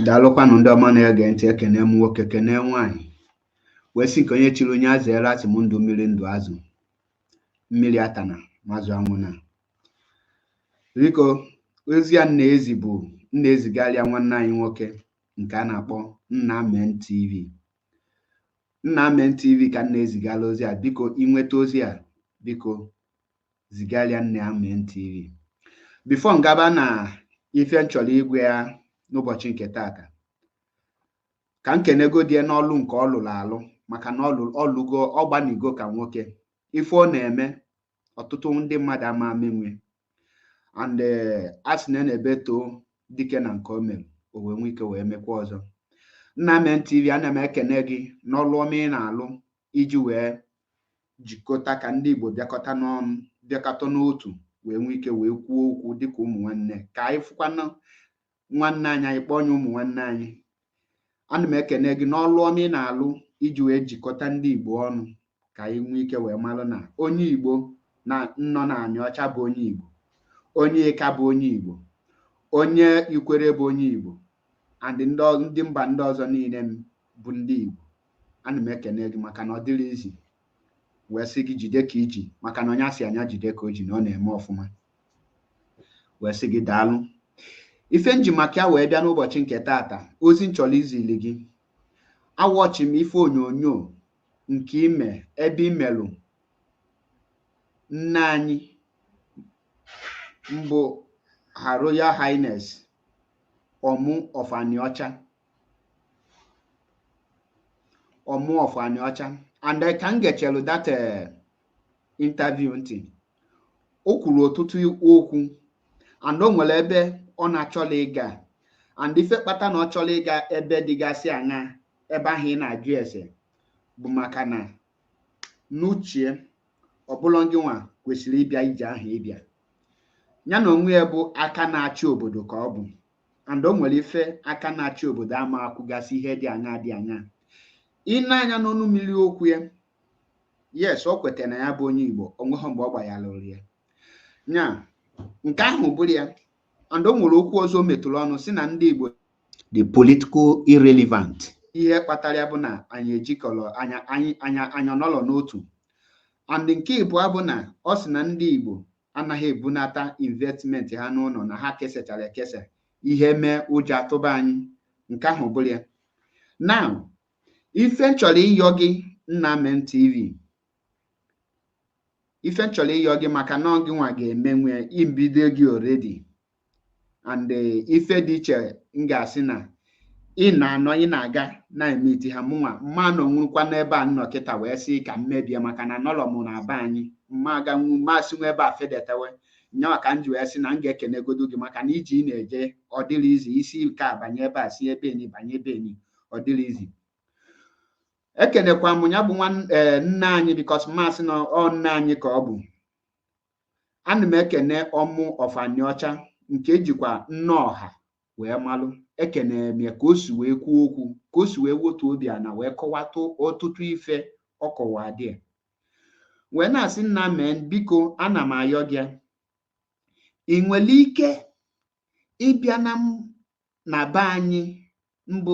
Daalụkwanụ ndị ọma na-ege ntị. Ekene m nwoke, kene nwaanyị, wee sị nke onye chiri onye azụ ere. Asị m ndụ mmiri, ndụ azụ, mmiri atana mazụ anwụ. Na biko, ozi a nna-ezi bụ nna ezigara nwanne anyị nwoke nke a na-akpọ Nna Men TV. Nna Men TV ka nna ezigara ozi a. Biko, ịnweta ozi a, biko zigarịa Nna Men TV. Before ngaba na ife m chọrọ igwe ya n'ụbọchị nke taata, ka m kenegodie n'ọlụ nke ọ lụrụ alụ, maka na ọlụgo ọgbanigo ka nwoke. Ife ọ na-eme, ọtụtụ ndị mmadụ ama amenwe, and a sị na na-ebe too dike na nke o mere, o wee nwee ike wee mekwa ọzọ. Nna Men TV, ana m ekene gị n'ọlụ ọma ị na-alụ iji wee jikọta ka ndị Igbo bịakọta n'ọnụ, bịakọta n'otu, wee nwee ike wee kwuo okwu dịka ụmụ nwanne, ka anyị fụkwanụ nwanne anyị, anyị kpọọ onye ụmụ nwanne anyị. Ana m ekene gị n'ọlụ ọma ị na-alụ iji wee jikọta ndị Igbo ọnụ, ka anyị nwee ike wee malụ na onye Igbo na nọ na anị ọcha bụ onye Igbo, onye Ịka bụ onye Igbo, onye Ikwere bụ onye Igbo, and ndị mba ndị ọzọ niile bụ ndị Igbo. Ana m ekene gị maka na ọ dịrị izi, wee sị gị jide ka iji, maka na onye asị anya jide ka o ji na ọ na-eme ọfụma, wee sị gị daalụ. Ife nji maka ya wee bịa n'ụbọchị nke taata, ozi m chọrọ izili gị: awọchi m ife onyonyo nke ime ebe imelụ nne anyị mbụ, Her Royal Highness Ọmụ of Anịọcha, Ọmụ of Anịọcha, and ka m gechelu that interview ntị, o kwuru ọtụtụ okwu, and o nwere ebe ọ na-achọla ịga, and ife kpata na ọ chọrọ ịga ebe dịgasị aṅa ebe ahụ ị na-ajụ ese bụ maka na n'uchie ọbụla gị nwa kwesịrị ịbịa ije ahụ ịbịa ya na onwe ya bụ aka na-achị obodo ka ọ bụ, and o nwere ife aka na-achị obodo ama akwụgasị ihe dị aṅa dị aṅa. Ị na-anya n'ọnụ mmiri okwu ya, yes, o kwetara na ya bụ onye Igbo, onweghị mgbe ọ gbaghalụrụ ya nya nke ahụ bụrụ ya. And o nwere okwu ọzọ o metụrụ ọnụ si na ndị Igbo the political irrelevant. Ihe kpatara ya bụ na anyị ejikọrọ anya anyị anya anyị nọrọ n'otu. And nke ịbụọ bụ na ọ sị na ndị Igbo anaghị ebunata investment ha n'ụlọ, na ha kesachara ekesa, ihe mee ụjọ atụba anyị. Nke ahụ bụrụ ya. Now, ife m chọrọ ịyọ gị, Nna Men TV, ife m chọrọ ịyọ gị, maka na ọ gị nwa ga-emenwe imbido gị already, and ife dị iche m ga-asị na ị na-anọ ị na-aga na-eme iti ha, mụnwa mma nọ nwurukwa n'ebe a nnọ kịta wee sị ka m mebie, maka na nọrọ m na be anyị mma aga masị nwa ebe a fedetewe nyawa, ka m ji wee sị na m ga-ekenegodu gị, maka na iji ị na-eje ọ dịrị izi isi nke a banye ebe a, si ebe eni banye ebe eni, ọ dịrị izi. Ekenekwa m ya bụ nwa nne anyị, because mmasị na ọ nne anyị ka ọ bụ. Ana m ekene Ọmụ of Anịọcha nke ejikwa nne ọha wee malụ. Ekene m ya ka o si wee kwuo okwu, ka o si wee wotu obi ana wee kọwatụ ọtụtụ ife ọ kọwa dị, wee na-asị, Nna Men, biko, ana m ayọ gị, ị nwere ike ịbịa na be anyị mbụ,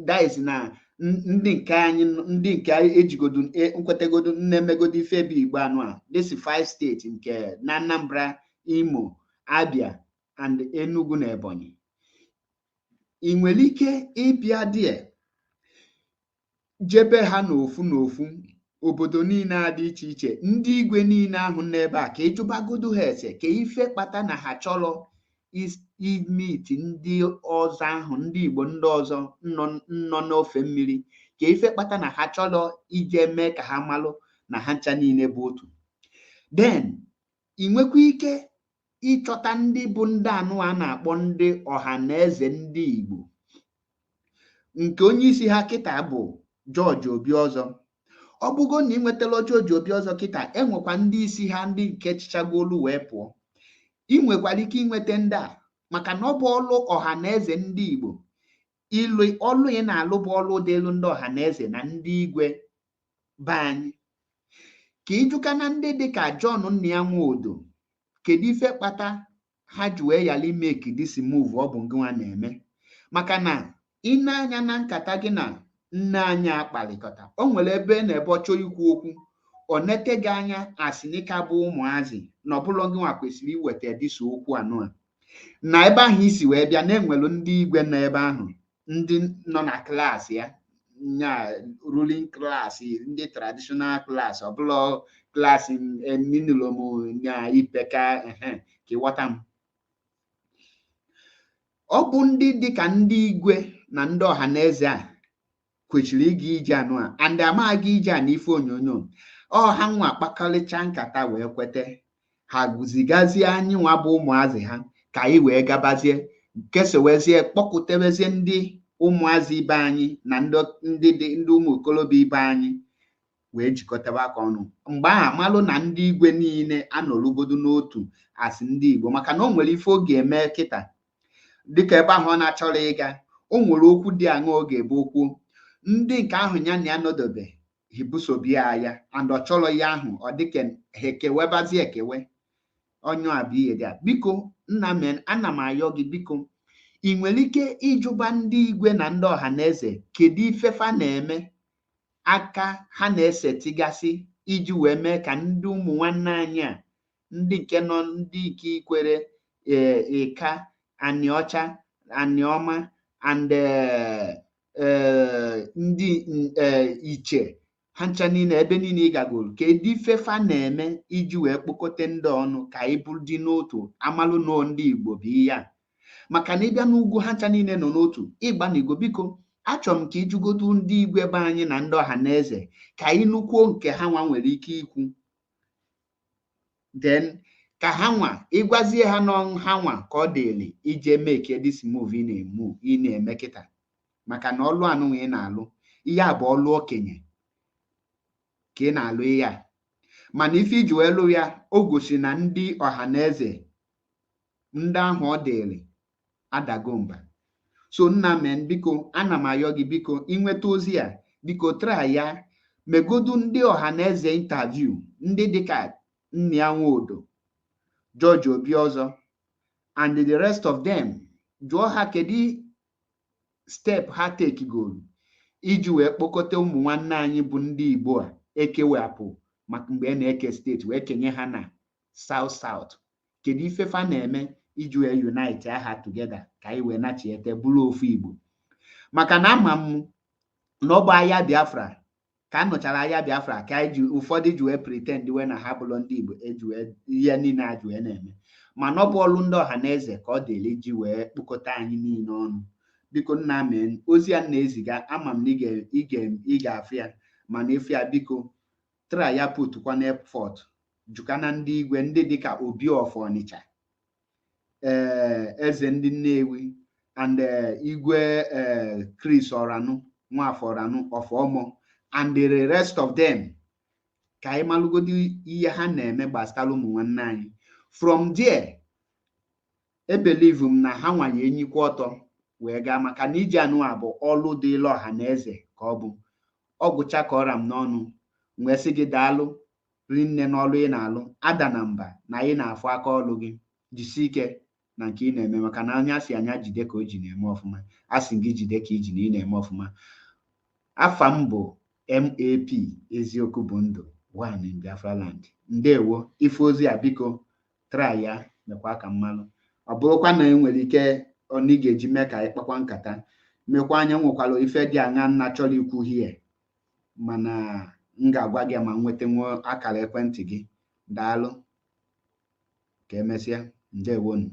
that is na ndị nke anyị, ndị nke ejigodo nkwetagodo nna-emegodo ife bụ Igbo anụ a dịsi five steeti nke na Anambra, Imo, Abia and Enugu na Ebonyi. Ị nwere ike ịbịa die jebe ha n'ofu n'ofu, obodo niile a dị iche iche, ndị igwe niile ahụ n'ebe a, ka ịjụbagodo ha ese ka ife kpata na ha chọrọ imiti ndị ọzọ ahụ, ndị Igbo ndị ọzọ nọ n'ofe mmiri, ka ife kpata na ha chọrọ ije mee ka ha malụ na ha ncha niile bụ otu. Then ị nwekwa ike ịchọta ndị bụ ndị anụ a na-akpọ ndị ọha na eze ndị Igbo, nke onye isi ha kịta bụ George Obiozor. Ọ bụgo na ị nwetala George Obiozor kịta, enwekwa ndị isi ha ndị nke chichagolu wee pụọ. Ị nwekwara ike inweta ndị a, maka na ọ bụ ọlụ ọha na eze ndị Igbo ịlụ ọlụ ị na-alụ bụ ọlụ dịlụ ndị ọha na eze na ndị igwe be anyị, ka ịjụka na ndị dịka John Nnia Nwodo, kedu ife kpata ha ji wee yala imeki this move ọ bụ ngịnwa na-eme. Maka na ị nee anya na nkata gị na nne anyị akparịkọta, o nwere ebe na ebe ọ chọọ ikwu okwu, ọ nete gị anya asị n'ịka bụ ụmụazị na ọbụlọ gị nwa kwesịrị iweta dịsa okwu anụ a na ebe ahụ isi wee bịa na-enwelu ndị igwe nọ ebe ahụ, ndị nọ na class ya nya ruling class, ndị traditional class, ọbụlọ class eminulomu na ipeka ehe ka ịghọta m. Ọ bụ ndị dịka ndị igwe na ndị ọha na eze a kwesịrị ịga ije anụ a and amaghị ije a n'ife onyonyo. Ọ ha nwa kpakọrịcha nkata wee kwete ha zigazie anyị nwa bụ ụmụazị ha ka anyị wee gabazie, kesewezie, kpọkụtebezie ndị ụmụazị ibe anyị na ndị dị ndị ụmụ okorobịa ibe anyị wee jikọtaba aka ọnụ. Mgbe ahụ amalụ na ndị igwe niile anọrụgodu n'otu asị ndị Igbo, maka na o nwere ife ọ ga-eme kịta dịka ebe ahụ ọ na-achọrọ ịga. O nwere okwu dị aṅa ọ ga-ebu okwu ndị nke ahụ ya na ya nọdobe hibusobia ya and ọ chọrọ ya ahụ ọ dịka ha ekewebazie ekewe ọnyụ a bụ ihe dị a. Biko nna m, ana m ayọ gị, biko, ị nwere ike ịjụba ndị igwe na ndị ọha na eze kedu ife fa na-eme aka ha na-esetigasị iji wee mee ka ndị ụmụ nwanne anyị a, ndị nke nọ, ndị nke Ikwere, ee, Ịka, Anịọcha, Anịọma and ndị Iche, ha ncha niile, ebe niile ị gagoro, kedu ife fa na-eme iji wee kpokọte ndị ọnụ ka anyị bụrụ dị n'otu, amalụ nọ ndị Igbo bụ ihe a? Maka na ịbịa n'ugwu, ha ncha niile nọ n'otu ịgba n'Igbo. Biko, achọrọ m ka ịjụgodu ndị igwe be anyị na ndị ọha na eze ka anyị nụkwuo nke ha nwa nwere ike ikwu, then ka ha nwa ịgwazie ha n'ọnụ ha nwa ka ọ dịrị ije make this move ị na-emu ị na-eme kịta. Maka na ọlụ anụnwa ị na-alụ, ihe a bụ ọlụ okenye ka ị na-alụ ihe a, mana ife iji wee lụ ya, o gosi na ndị ọha na eze ndị ahụ ọ dịrị adago mba. So nna men, biko, ana m ayọ gị, biko, ịnweta ozi a, biko, try ya megodu ndị ọha na eze interview, ndị dịka Nnia Nwodo, George Obiozor and the rest of them. Jụọ ha kedu step ha take golu iji wee kpọkọta ụmụ nwanne anyị bụ ndị Igbo a ekewapụ maka mgbe a na-eke steeti wee kenye ha na South South. Kedu ife fa na-eme iji wee unite aha together ka anyị wee nachiete bụrụ ofu Igbo? Maka na ama m na ọ bụ agha Biafra ka a nụchara, agha Biafra ka anyị ji ụfọdụ ji wee pretend wee na ha bụrụ ndị Igbo eji wee ihe niile a ji wee na-eme. Mana ọ bụ ọlụ ndị ọha na eze ka ọ dịrị iji wee kpokọta anyị niile ọnụ. Biko nna mee ozi a na-eziga, ama m na ị ga-afụ ya, mana ịfụ ya, biko, try ya putkwana effort jụkana ndị igwe, ndị dịka Obi of Ọnịcha, ee, eze ndị Nnewi and igwe Chris Oranu, Nwafọ Oranu of Omo and the rest of them, ka anyị malụgodo ihe ha na-eme gbasara ụmụ nwanne anyị. From there, e believe m na ha nwanye enyikwa ọtọ wee gaa, maka na ije anụ a bụ ọlụ dịla ọha na eze ka ọ bụ ọgwụcha ka ọra m n'ọnụ wee sị gị daalụ rinne n'ọlụ ị na-alụ, ada na mba na ị na-afụ aka ọlụ gị. Jisie ike na nke ị na-eme, maka na anya si anya jide ka o ji na-eme ọfụma. A sị gị jide ka iji na ị na-eme ọfụma. Afa m bụ MAP, eziokwu bụ ndụ one in Biafra land. Ndewo. Ife ozi a, biko, try ya mekwa ka mmalụ. Ọ bụrụkwa na e nwere ike ọ na ị ga-eji mee ka anyị kpakwa nkata mekwa anya, nwekwara ife dị aṅa nna chọrọ ikwu hie, mana m ga-agwa gị ma nweta nwa akara ekwentị gị. Daalụ, ka emesịa. Ndewonu.